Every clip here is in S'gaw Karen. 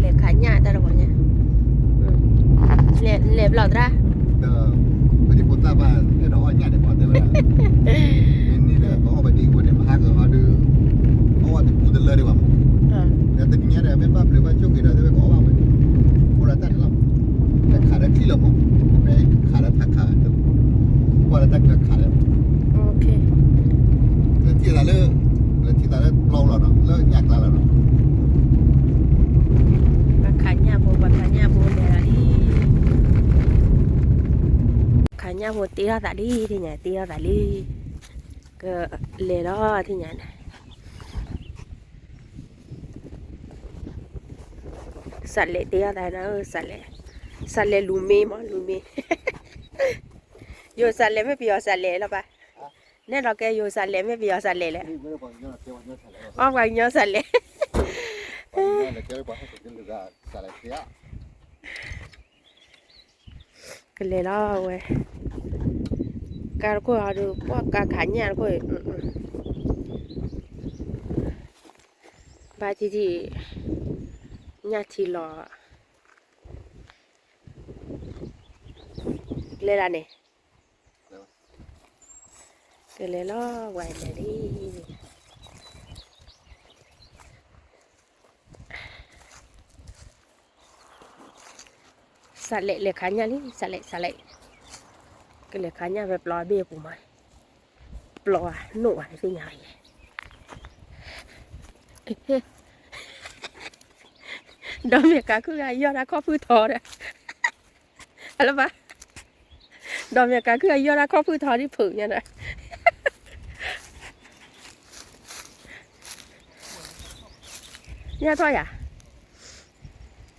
လဲၤခးညၣ်တၢ်တဝီညါ, လဲၤဘျီၣ်သရၣ်, ပဒံဖိသၣ်ဘၣ်အဲၣ်ဒိးအီၣ်ညၣ်န့ၣ် ပှၤတဲဝဲဒၣ်, မ့ၢ်န့ၣ်ဒီးပအီၣ်ပဒံဖိန့ၣ် မဟါကဟီဒုး, အီၣ်ဝဲတပူတလၢဒံးဘၣ်မး, ဒီးတနံၤညါဒီး မ့ၢ်ဘၣ်ဘျုးဘၣ်ဆိၣ်က့ၤဒီး တဲဝဲကအီၣ်ဘၣ်ဝဲ, အိၣ်ဒီးတၢ်န့ၣ်လီၤ, တခးဒီးချံလီၤမး, မ့ၢ်ခးဒီးထးခး, ကွၢ်ဒီးတၢ်ကျၢၤခးဒီး ထံၣ်သးလၢ, လဲၤထံၣ်သးလၢပျီလီၤနီၤ လၢညၣ်ကျါလီၤနီၤ, ပှၤခးညၣ်ဖိ ပှၤခးညၣ်ဖိလဲၤလီၤလံ, ခးညၣ်ဖိတ့ထီၣ်သးလံ ထံၣ်ညါ တ့ထီၣ်သးလံ, ကလဲၤလီၤ ထံၣ်ညါန့ၣ်, စးလဲၤတ့ထီၣ်သးနီၤ, စးလဲၤ, စးလဲၤလူၤမ့ၢ်မး လူၤမ့ၢ်, ယိၤစးလဲၤမ့ၢ်ပယီၤစးလဲၤလီၤဘၣ်, နဲၣ်လီၤကဲယိၤစးလဲၤမ့ၢ်ပယီၤစးလဲၤလဲၣ်, အီၣ်ပှၤကညီစးလဲၤ ကလဲၤလီၤဝဲ, ကါတခိၣ်အီၤဒီး ပှၤကါခးညၣ်တခိၣ်အံၤ, ဘၣ်ထံထံၣ်, ညၣ်ထံလီၤ, လဲၤဒၣ်န့ၣ်, ကလဲၤလီၤဝဲလဲၤလံ. စးလဲၤလဲၤခးညၣ်လံ စးလဲၤ စးလဲၤ, ကလဲၤခးညၣ်ဖဲပျီဘ့ၣ်အပူၤမး, ပျီဧါ နိၣ်ဧါ တသ့ၣ်ညါယဲ, ဒီးမ့ၢ်ကးခုၣ်ဂၤယီၢ်တၢ်ခီၣ်ဖုထီဒီး အလၢဘၣ်, ဒီးမ့ၢ်ကးခုၣ်ဂၤယီၢ်တၢ်ခီၣ်ဖုထီဒ်ဖုးညါဒီး, ညၣ်ထီၣ်ယၤ ဒီး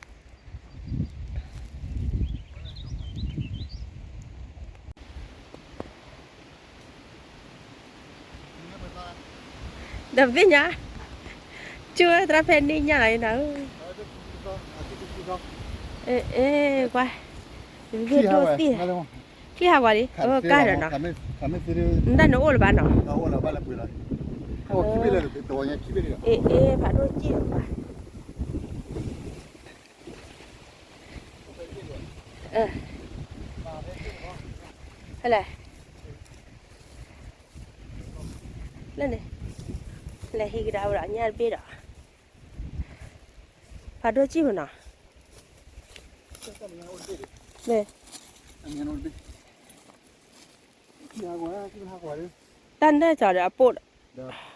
ပသ့ၣ်ညါ, ကၠိသရၣ်ဖဲန့ၣ်ညၣ်လီၤနၤဧၢ, အဲ ကွၢ်, ဒိၣ်သ့ၣ်, ချံၣ်ဟးဝဲလံ, ကါဒီးနီၤ, နတၢ်နအိၣ်လၢၤဘၣ်နီၤ, အဲ ဖးဒိၣ်ကံၣ်လၢၤဘၣ် ဖဲလဲၣ်, လၢန့ၣ်, လဲၤဟံးကဒါဝဲဒီးညၣ်တဘ့ၣ်ဒီး, ဖးဒိၣ်ကံၣ်မနီၤ, မ့ၢ်, တၢ်နၢၣ်ကီၤဒီးအပိၣ်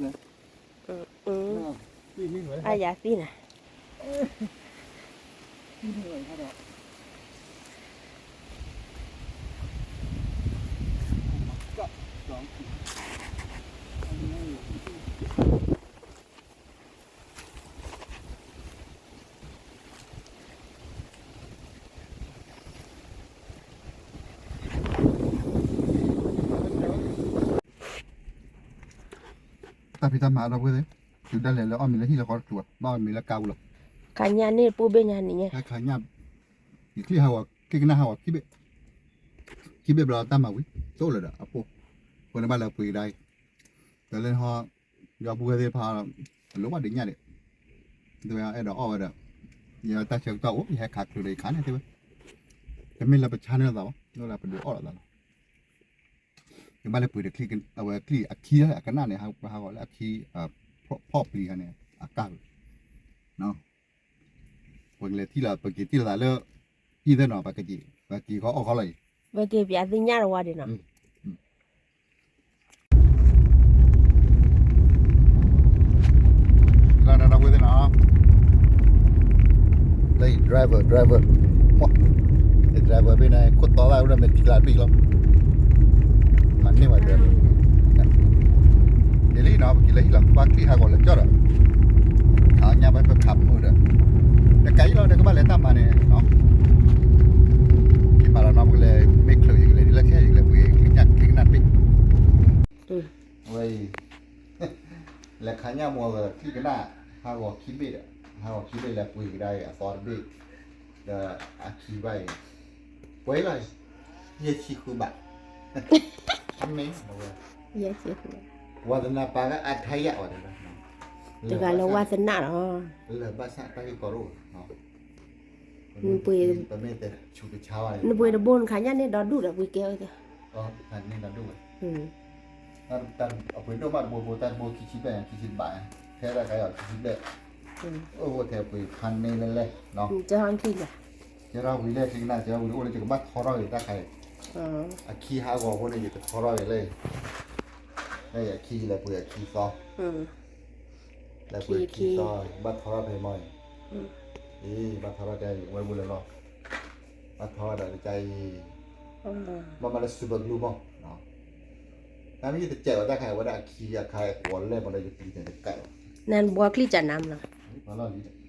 ဒီး အယၤသံနၤ, တၢ်ဖံးတၢ်မၤအဒီပုၢ်ဝဲၢ်သ့ၣ်, တုၤဒၣ်လဲာ်လၢအီၣ်မ့ၤလၢဟံၣ်လၢဃီတချုးဘၣ်, ဘၣ်အီၣ်မ့ၤလၢကါပူၤလီၤ. ခးညၣ်န့ၣ်ပူၤဘ့ၣ်ညါန့ၣ်ညါ, ခးညၣ်, ယချံၣ်ဟးဂီၤ, ချံၣ်ကနၣ်ဟးဂီၤခံဘ့ၣ်, ခံဘ့ၣ်ဘျီတၢ်မၤဝံၤ, တအိၣ်လၢၤဒီးအပိၢ်, အဃိန့ၣ်ဘၣ်လၢပှ့ၤကဒါအံၤ, ဒီးလၢဟီ, ဒီပုၢ်ဝဲၢ်သ့ၣ်တဖၣ်, အလိၣ်ဘၣ်ဒုးညၣ်ဒံး, တဲဝဲအဲၣ်ဒိးအီၣ်ဝဲဒီး, ယတၢ်ဆၢကတီၢ်အိၣ် ယဟဲခးချုးဒီးယခးန့ၣ်တဲဝဲ, တမ့ၢ်လၢပဆါန့ၢ်လိာ်သးဘၣ်, မ့ၢ်လၢပဒုးအီၣ်လိာ်သးလီၤ. ကဘၣ်လဲၤပှ့ၤဒီးချံၣ်, အဝဲချံၣ်အခံအကနၣ်န့ၣ် ဟးဂီၤလၢအခံ, ဖီၣ်ပျံၤခါန့ၣ် အကၢ်ဝဲ, ပကလဲၤထံၣ်လီၤ ပက့ၤထံၣ်လိာ်သးလၢ, ဟံၣ်သ့ၣ်နီၤ ပကက့ၤ, ပက့ၤဃီအီၣ်ဃီလီၤအံၤ, ပက့ၤပၠးသ့ၣ်ညါတဝါဒံးနီၤ, လၢ driver driver, မ့ၢ် driver ဘ့ၣ်န့ၣ် ခိၣ်တီသၣ်ဝဲဒၣ်မ့ၢ်ထံကျါတဘ့ၣ်လီၤ, မၤန့ၢ်ဝဲဒၣ်, ဒ်လံနီၤ ပက့ၤလၢဟံၣ်လီၤ ဘၣ်ချံၣ်ဟးဂီၤလၢကၠီၣ်ဒီး, ခးညၣ်ဘၣ်ပခးမုာ်ဒီး, တကးအံၤလီၤ ဒီးကဘၣ်လဲၤတၢ်မၤန့ၣ်, က့ၤမၤလီၤနီၤ ပကလဲၤမ့ၢ်ချုး ယကလဲၤဒ်လၢခဲ ယကလဲၤပှ့ၤချံၣ်ညၣ် ချံၣ်ကနၣ်တဘ့ၣ်, အဝဲအံၤ လဲၤခးညၣ်မ့ၢ်ဂ့ၤ ချံၣ်ကနၣ်, ဟးဂီၤခံဘ့ၣ်ဒီး, ဟးဂီၤခံဘ့ၣ်လဲၤပှ့ၤကဒါအသီတဘ့ၣ်, ဒီးအခံဘၣ်အံၤ, ပှဲၤလီၤ, ယဲၢ်ဆံဃုဘး, မ့ၢ်, ယဲၢ်ဆံဃု, ဝါသနာပါကအထါယဝဲဒၣ်, တဂၤလၢဝါသနၣ်လီၤ, လၢဘၣ်ဆၣ်တၢ်ဂ့ၢ်ကီတအိၣ်, နပှ့ၤ, နပှ့ၤတဘိနခါညၣ်န့ၣ်ဒီဒူၣ်ဒီးပှ့ၤကဲဝဲ, အပှ့ၤဒိၣ်မးတဘိဘိတၢ်တဘိခံဆံဘျဲၣ်, ခံဆံဘၣ်, ထဲတၢ်ခါအီၤခံဆံဘျဲၣ်, အိၣ်ဝဲထဲပှ့ၤဖးန့ၣ်လဲၣ်လဲၣ်, ကဲထီၣ်ဝံၤလဲၣ် ကနၣ်ကဲထီၣ်ဝံၤအိၣ်လၢယကဘၣ်ထီထီၣ်က့ၤတၢ်ခါအံၤ, အခံဟးဂီၤအဃိန့ၣ် ယကထီထီၣ်က့ၤလၢ, လၢယအခံယလဲၤပှ့ၤအခံသီ, လဲၤပှ့ၤအခံသီ, ဘၣ်ထီထီၣ်ဖဲမီၢ်အံၤ, အ့ ဘၣ်ထီထီၣ်တၢ်အံၤ ဝဲဘူးလၢလီၤ, ဘၣ်ထီထီၣ်ဒီးတၢ်အံၤ, ဘၣ်မၤလၢ super glue မီၢ်, တၢ်မ့ၢ်ယတစဲးဘၣ်တၢ်ခါအံၤ ဝဲဒၣ်အခံအခါအံၤ ကွီၤလဲၢ်မးလၢယပျံၤန့ၣ်တကးလီၤ, နဘှီချံကနၤမးလီၤ, လီၤ